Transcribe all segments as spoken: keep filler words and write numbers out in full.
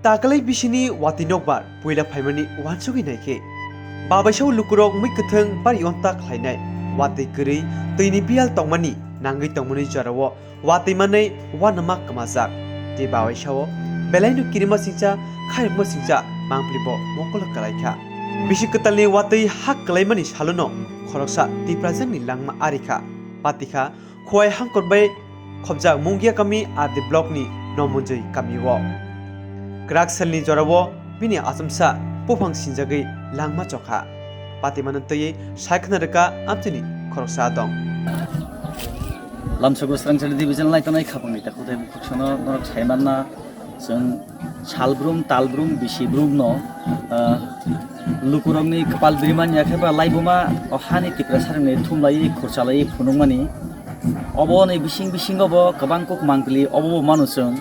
Takalai bisini watwi nokbar puila phaimani uansugwi naikhe, babaisao lukurok mui kwthwng bari onta khlainai, watwi kwrwi twini biyal tongmani nangwi tongmani jorao watwi manwi uanama kwmajak. Tei babaisao belaino kirima singcha, khairokma singcha mangpili bo mokolo kwlaikha. Bisi kwtalni watwi hak kwlaimani salono khoroksa Tiprajangni langma arikha, patikha Khowai hangkor bai khobjak Mungia kami R D block ni Nomonjoi kami o. Kwrak selni jorao bini achomsa buphang sinjagwi langma chokha. Patimano twiwi sai khna rwkha amchaini khoroksa dong. Lamsogo Srangchari division lai tongnai khapangni takhuk tei bukhuk sono norok sai manna. Chwng salbrum, talbrum, bisi brumno, ah, lukurokni kwpal biriman ya khe ba laibuma o hani Tiprasarokni thumlaiwi khurchalaiwi phunukmani. Oboni bising bisingo bo kwbang kuk mangpili, obo bo mano chwng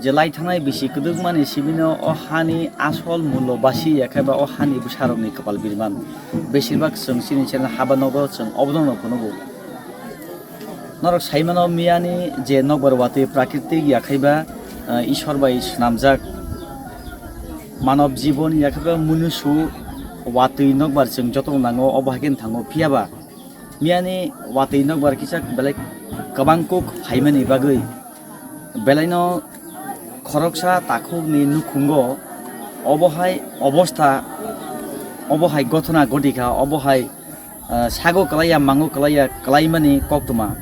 je lai thangnai bisi kwdwkmani sibino o hani asol mullo basi ya khe ba o hani bwsarokni kwpal biriman. Besirbak chwng chini chini haba nogo chwng obono phunugo. Norok sai mano miyani je nokbar watwi prakritik ya khe ba, eh, Ishwar bai swnamjak manob jibon ya khe ba munusu watwi nokbar chwng jotono nango, obo hai khe thango. Phiya ba miyani watwi nokbar kisa belai kwbang kuk phaimani bagwi belaino khoroksa takhukni nukhungo obo hai obostha, obo hai gothona ghotikha, obo hai ah, sago kwlaiya, mango kwlaiya, kwlaimani koktwma.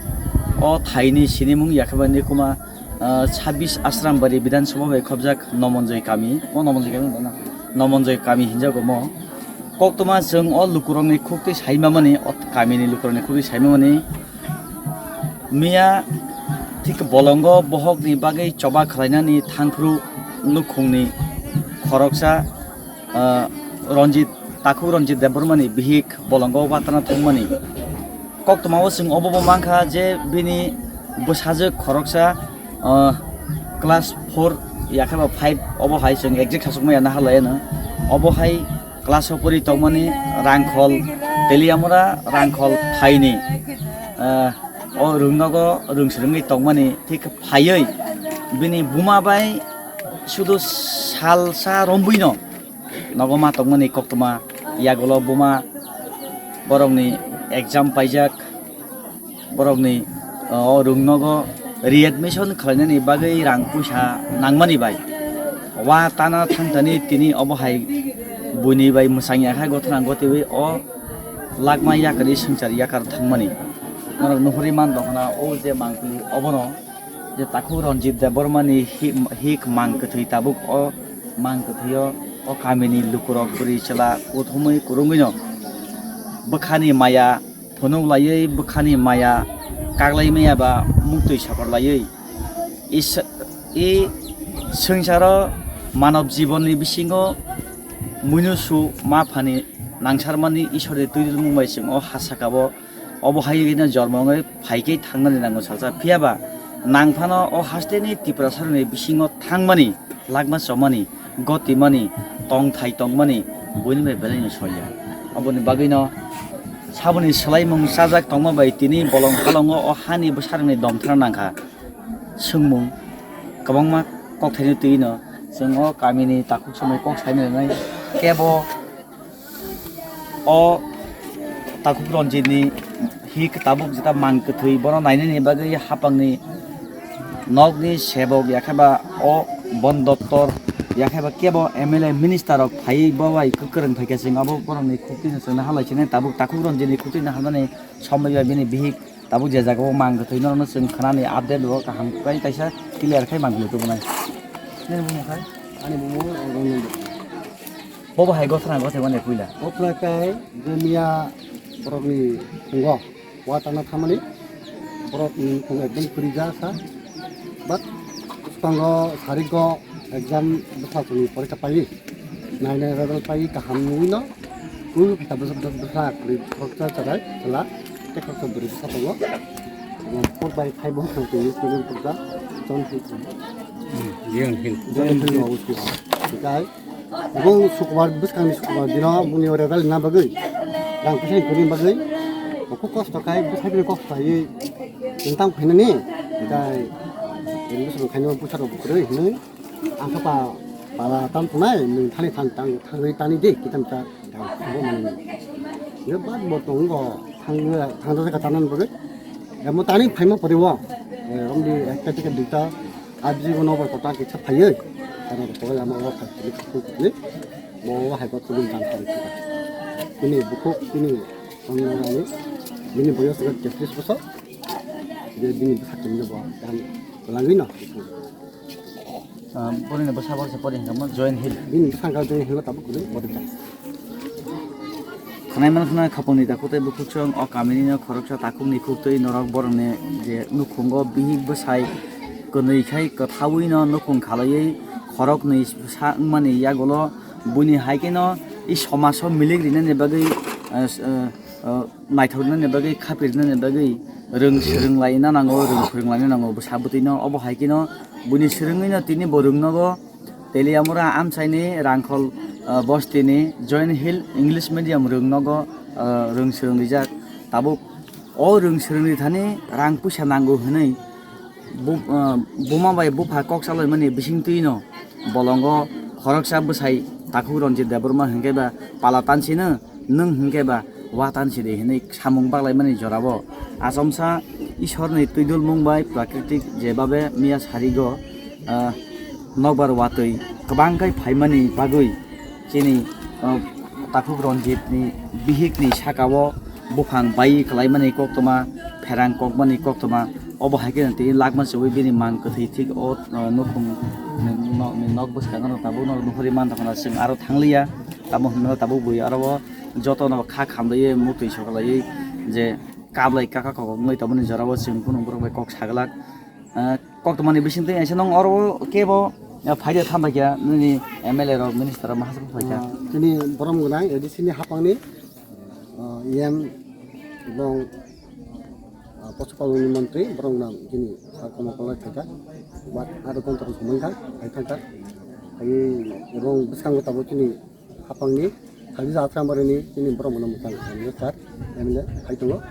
O thaini sinimung ya khe ba ni kuma, ah, sabbish Ashram Bari Bidhan Sabha bai khobjak Nomonjoi kami. O Nomonjoi kami wngkha na? Nomonjoi kami hinjago mo. Koktwma chwng o lukurokni khuktwi sai mamani, o kamini lukurokni khuktwi sai mamani. Miya thik bolongo bohokni bagwi choba khlainani thangphru nukhungni khoroksa, ah, Ranjit, takhuk Ranjit Debbarmani bihik bolongo watana thangmani. Koktwmao chwng obo bo mankha je bini bwsajwk khoroksa, ah, class four ya khe ba five obo hai chwng exact hasukma ya naharlaiano. Obo hai class o pori tongmani Rangkhol Teliamura Rangkhol thaini, ah, o rwngnogo rwngsrwngwi tongmani thik phaiwi bini buma bai sudu salsa rombuino nogo ma tongmani koktwma yagulo buma borokni exam paijak, borokni, o rwngnogo readmission khlainani bagwi rang puisa nangmani bai. Wa tana thangthani tini obo hai buini bai mwsang ya kha gothana gotiwi o lakma yakarwi swngchar yakar thangmani. Norok nuhuri man tongkhana o je mangpili obono je takhuk Ranjit Debbarmani hi-, hik mang kwthwi tabuk o mang kwthwio o kamini lukurok bwrwi chwla kuthumwi kwrwngwino bwkhani maya phunuk laiwi bwkhani maya kaglai maya ba muktwi sokor laiwi is-, i swngcharo manob jibonni bisingo muinusu ma phani nangsarmani Ishorni twi rimung bai chwng o ha sakao obo hai rina jormo wngwi phaikhe thangnani nango salsa. Phiya ba nang phano o hasteni Tiprasarokni bisingo thangmani, lakma chomani, gotimani, tongthai tongmani, buini bai belaino soya. Oboni bagwino saboni swlaimung chajak tongma bai tini bolong halongo o hani bwsarokni domthra nangkha. Swngmung kwbangma kokthaini twino chwng o kamini takhuk somoi kok saina rwnai. Kebo o takhuk Ranjitni hik tabuk jeta mang kwthwi bono nainani bagwi hapangni nokni sebok ya khe ba o Bon Doptor ya khe ba kebo M L A minister rok phaiwi bo bai kwrwng phaikha chwng abo borokni khuktwino chwngno halai sinai tabuk takhuk Ranjitni khuktwino halmani somoi bai bini bihik tabuk je jagao mang kwthwi norokno chwng khnani update rok kaham khlai kaisa clear khai mang tubunai. Nini bumung khai? Ani bumung Rangnondo. Bobo hai gothana gothai mani puila. Gothana kai je miya borokni phungo watana thamani borokni phungo ekdom kwrwi ja sa. But bwskango sarigo exam bwsachwngni porikha paiwi. Nainai result paiwi kaham nungwino. Kunu kisa bwsa bwsa kwrwi khoroksa chwrai chwla tei khoroksa bwrwi bwsa tongo. Four by five bo tong tini tini khoroksa John Hill. John Hill. Hikai. Bo sukubar bwskangni sukubar dino buni result na bagwi rang puisa kwrwi bagwi. Kok kosto kai bwsai bini kok khlaiwi tintang phainani. Hikai. Bwsai khainwi bwsa rok kwrwi hinwi. Ang khe pa Pala tam tunai, nung thani thang tang thangwi tani de, kitam ta tang bo mani. Ye bat bo tongo, thang thang ta ka tanan bo. Emo tani phaima pore wo. Romdi ekta ticket duita, abji go nobar kota kisa phaiye. Kana ko lama wo kha tini kha tini. Bo hai ko tini dan tang. Tini bukhuk tini tongo ani. Bini boyos ga tetis bosor. Je bini bwsa tini bo dan langwi no. Ah, boni ni bwsa bwsa pori hingkha mo Join Hill. Bini bwsa hingkha Join Hill tabuk kwrwi bori ta. Khwnai man khna khapang ni takhuk tei bukhuk song o kamini no khoroksa takhuk ni khuk tei norok borok ni je nukhungo bihik bwsai kwnwi khai kwthaui no nukhung khalaiwi khorok nwi sa wngmani yagulo buini hai khe no i somaj o milik rinani bagwi, ah, s-, ah, ah, naithoknani bagwi, khapirnani bagwi rwng swrwng laina nango, rwng swrwng laina nango bwsa bwtwino. Obo hai kheno buini swrwngwino tini bo rwng nogo Teliamura amchaini Rangkhol, ah, bostini Join Hill English Medium rwng nogo, ah, rwng swrwng rijak. Tabuk o rwng swrwng rithani rang puisa nango hwnwi bu-, ah, buma bai bupha kok salaimani bisingtwino bolongo khoroksa bwsai takhuk Ranjit Debbarma hwnkhe ba pala tansino, nwng hwnkhe ba wa tansidi hwnwi samung baklaimani jorao. Achomsa Ishorni twidulmung bai prakritik jebabe miya sarigo, ah, nokbar watwi kwbang khe phaimani bagwi chini, ah, takhuk Ranjitni bihikni sakao buphang bai kwlaimani koktwma, pherang kokmani koktwma, obo hai khe tini lakma chwwi bini mang kwthwi thik o, ah, nukhung ni nok, ni nok bwskango no tabuk no nuhuri man tongkha chwng aro thangliya. Tamo hwnwi tabuk bui aro o jotono kha khamlaiwi mutwi sokolaiwi je kablai kaka kok wngwi tongmani jorao chwng kunu borok bai kok saglak. Ah, koktwmani bisingtwi aisa nwng oro kebo, ah, phaida thanbai kha nini M L A rok, minister rok, mahasabha phaikha. Ah, chini borom gwnang A D C ni hapangni, ah, E M ebong, ah, Pochopaloni montri borok nang chini sar komo kolai phaikha. But aro kontrak somoi kha, phai thangkha. Phai ebong bwskango tabuk chini hapangni Khalija Asram Barini chini borok mano mwchang khamya sar M L A phai tongo.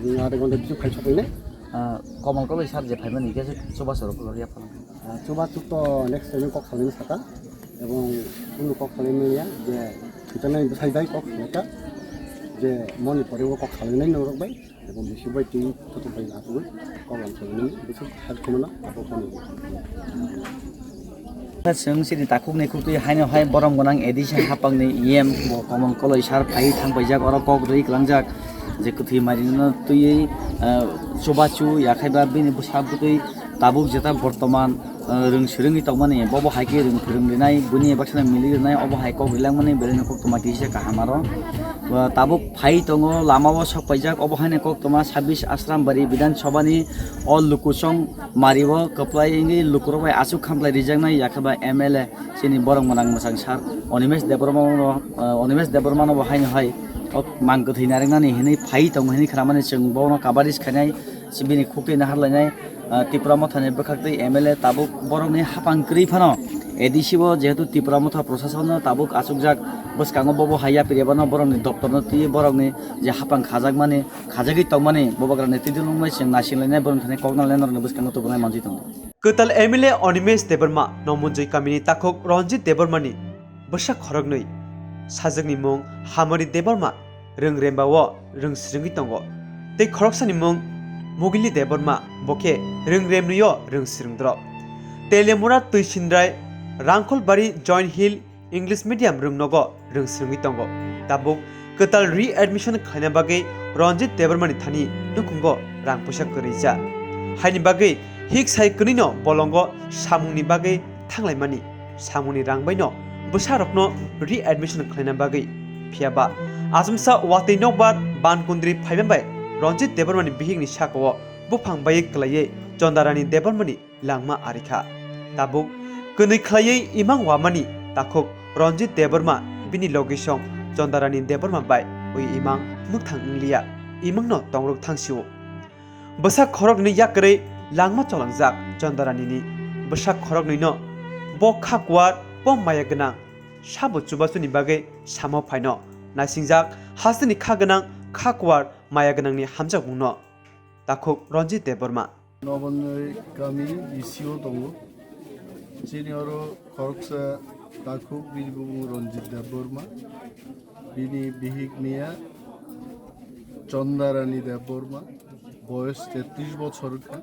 Chini aro kontrak bisu phai sokoi nai. Ah, Komol Koloi sar je phaimani khe chubachu rok lori yapha. Ah, chubachu to next time kok salai saka. Ebong kunu kok salai manya je khitanai bwsai bai kok salai ka. Je moni pore o kok salai nai norok bai. Ebong bisi bai twi photo bai atugwi kok lam salai nai bisi help khumana abo khani. Chwng chini takhukni khuktwi haino hai borom gwnang A D C hapangni E M bo Komol Koloi sar phai thangpaijak, oro kok rwi klangjak je kwthwi mairino twiwi, ah, chubachu yakhaiba bini bwsa bwtwi tabuk jeta bortoman, ah, rwng swrwngwi tongmani, bobo hai khe rwng phwrwng rinai, buini baksano milik rinai, obo hai kok rilangmani, belai no koktwma kisa kaham aro. Ah, tabuk phai tongo, lama o sok paijak, obo haino koktwma sabis Asrambari Bidhan Sabha ni o lukusong mario kwplai wngwi lukurok bai aswk khamplai rijaknai, yakhaba M L A chini borok mwnang mwchang sar Animesh Debbarma no, ah, Animesh Debbarma no bo haino hai o mang kwthwi narwknani hinwi phai tongo hinwi khnamani chwng bono coverage khainai, bini khuktwi naharlainai, ah, Tipra Mothani bwkhaktwi M L A tabuk borokni hapang kwrwi phano A D C o jehetu Tipra Motha Proshasonno tabuk achukjak, bwskango bobo hai yapri ebano borokni doptorno twiwi borokni je hapang khajakmani, khajagwi tongmani, bobagrani twi dulungbai chwng naisinglainai, borokni thani kok nalainai norokni bwskango tubunai manjwi tongo. Kwtal M L A Animesh Debbarma, Nomonjoi kamini takhuk Ranjit Debbarmani bwsa khoroknwi, sajwkni mung Hamari Debbarma, rwng rembao rwng swrwngwi tongo, tei khoroksani mung Mugili Debbarma, bo khe rwng remnwio rwng swrwngdrop. Telemura Twisindrai Rangkholbari Joint Hill English Medium rwng nogo rwng swrwngwi tongo. Tabuk kwtal re-admission khlaina bagwi Ranjit Debbarmani thani nukhungo rang puisa kwrwi cha. Haini bagwi hik sai kwnwino bolongo samungni bagwi thanglaimani, samungni rang baino bwsarokno re-admission khlaina bagwi. Phiya ba achomsa watwi nokbar bankundri phaima bai Ranjit Debbarmani bihikni sakao buphang baiwi kwlaiwi Chondarani Debbarmani langma ari kha. Tabuk kwnwi khlaiwi imang wamani takhuk Ranjit Debbarma bini logisong Chondarani Debbarma bai ui imang mwkthang wngliya, imangno tongrwk thang sio. Bwsa khoroknwi yakarwi langma cholangjak Chondaranini bwsa khoroknwino bo kha kuar, bo maya gwnang, sabo chubachuni bagwi samo phaino naisingjak hasteni kha gwnang, kha kuar maya gwnangni hamjakmungno. Takhuk Ranjit Debbarma. Nobonnoi kami D C o tongo. Chini oro khoroksa takhuk, bini bumung Ranjit Debbarma, bini bihik miya Chandarani Debbarma, boyos tetris bochor wngkha,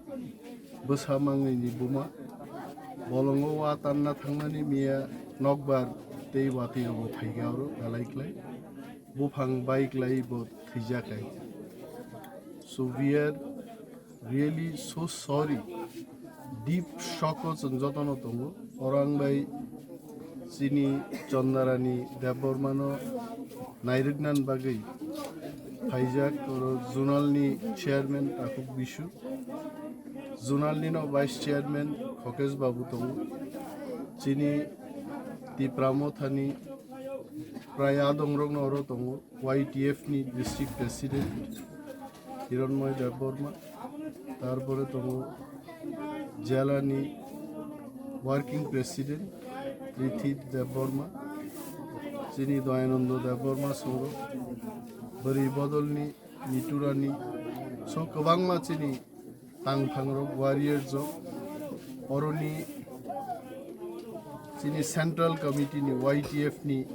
bwsa mangnini buma, bolongo wa tanna thangnani miya nokbar tei watwi rogo phaikha oro belai klai, buphang bai klai bo thwijak hai. So we are really so sorry. Deep shock o chwng jotono tongo. Oro ang bai chini Chandarani Debbarmano nairwknani bagwi phaijak oro zonal ni chairman Takhuk Bisu, zonal ni no vice chairman Khokesh Babu tongo, chini Tipra Mothani prai adongrokno oro tongo. Y T F ni district president Hiranmoy Debbarma, tarpore tongo jela ni working president Rithi Debbarma, chini Dayananda Debbarma soro, bwrwi bodol ni Niturani, so kwbangma chini tangphangrok, warriors rok, oroni chini central committee ni Y T F ni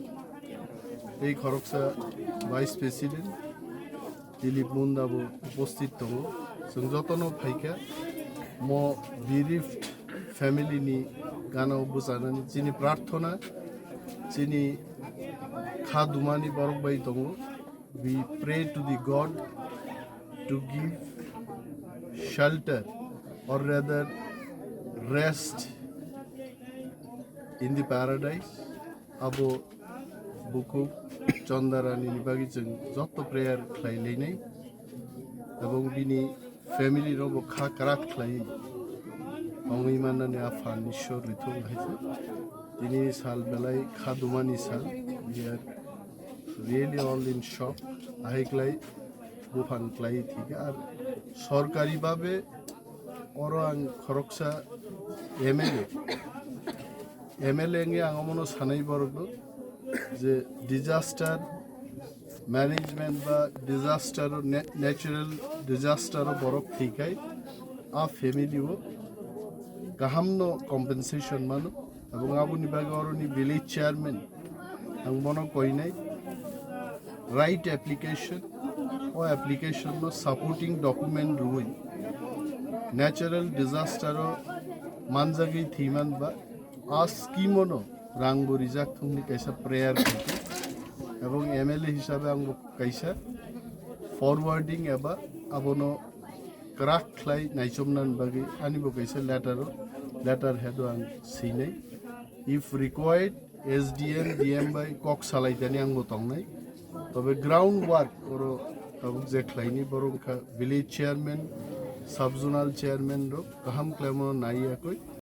tei khoroksa vice president Dilip Munda bo upasthit tongo. Chwng jotono phaikha mo bereaved family ni gana o bwchanani chini prarthona, chini kha dumani borok bai tongo. We pray to the God to give shelter, or rather rest in the paradise. Abo bukhuk Chandarani ni bagwi chwng joto prayer khlai lainai, ebong bini family rok bo kha kwrak khlai wngwi mannani Apha Ishwar rithok hai se. Tini sal belai kha dumani sal. We are really all in shock. Ahai klai buphang klai thika. Ar sorkari babe oro ang khoroksa M L A, M L A wngwi ang omono sanai borok no je disaster management ba disaster o, na-, natural disaster o borok thwikhai a family o kaham no compensation mano. Ebong aboni bagwi oroni village chairman ang bono koinai right application, o application no supporting document rwi natural disaster o manjagwi thwiman ba a scheme o no rang bo rijak thungni kaisa prayer khaikhe, ebong M L A hisabe ang bo kaisa forwarding eba abono kwrak khlai naichomnani bagwi ani bo kaisa letter o, letter head o ang swinai. If required, S D M, D M bai kok salaitani ang bo tongnai. Tobe ground work oro tabuk je khlaini borok wngkha village chairman, sub zonal chairman rok kaham khlaimo nai yakwi.